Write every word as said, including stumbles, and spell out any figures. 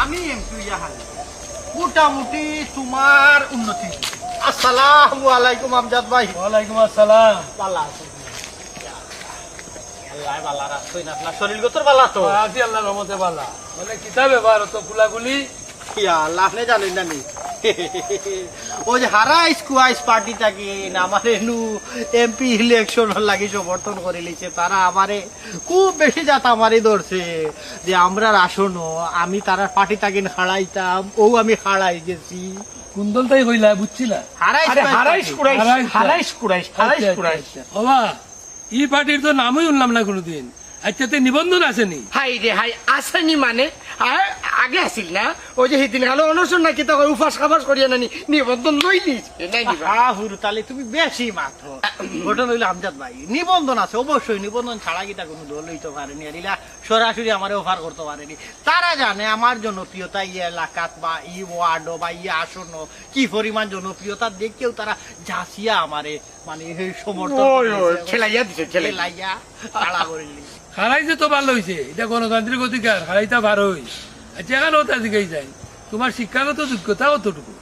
আমি এমপি অইয়া হারলে মোটামুটি তুমার উন্নতি। আসসালামু আলাইকুম আমজাদ ভাই। ওয়ালাইকুম আসসালাম। ভালা আছো? আল্লাহ ভালা রাখছইন, আপনার শরীর গতর ভালা তো? আছি আল্লাহর রহমতে ভালা। মানে কিতা ব্যাপার অত কুলাকুলি? ইয়া আল্লাহ, আপনে জানইন না নি? ওই যে হারাই স্কোয়াশ পার্টি থাকি আমারে নু এমপি ইলেকশনর লাগি সমর্থন করিলিছে, তারা আমারে খুব বেশি জাতামারি ধরছে যে আমরার আসনো আমি তারার পার্টি থাকি হারাইতাম, অউ আমি হারাই গেছি। কুন দল তাই কইলা, বুঝছি না। হারাই আরে, স্কোয়াশ হারাই পার্টি। স্কোয়াশ, হারাই স্কোয়াশ। হারাই স্কোয়াশ, হারাই আচ্ছা, আচ্ছা, স্কোয়াশ। আচ্ছা। ওবা, ই পার্টির তো নামই হুনলাম না কুনুদিন। আচ্ছা, তে নিবন্ধন আছে নি? হায় রে হায়, আছে নি মানে? আ-, আগে আছিল না? ওই যে হিদিন খালো অনশন না কিতা কয়, উপাস খাবাস করিয়া নানি নিবন্ধন লইলিছ? এ নাই নিবা? হা, হুরু, তাইলে তুমি বেশি মাতো। ঘটনা অইলো আমজাদ ভাই, নিবন্ধন আছে, অবশ্যই নিবন্ধন ছাড়া কিতা কুনু দল অইতো পারে নি? আর ইলা সরাসরি আমারে অফার করতো পারে নি। তারা জানে আমার জনপ্রিয়তা ই এলাকাত বা ই ওয়ার্ডো বা ই আসনো কি পরিমাণ জনপ্রিয়তা দেখিয়াউ তারা যাচিয়া আমারে মানে, এই সমর্থন ওই, ওই, করিলিছে। খেলাইয়া দিছে, খেলাইয়া। খেলাইয়া, খাড়া করিলিছে। খাড়াইছে তো ভালা অইছে, ইটা গণতান্ত্রিক অধিকার, খাড়াইতা পারোই। আচ্ছা, অখন অতা জিগাই যাই, তুমার শিক্ষাগত যোগ্যতা কতটুকু?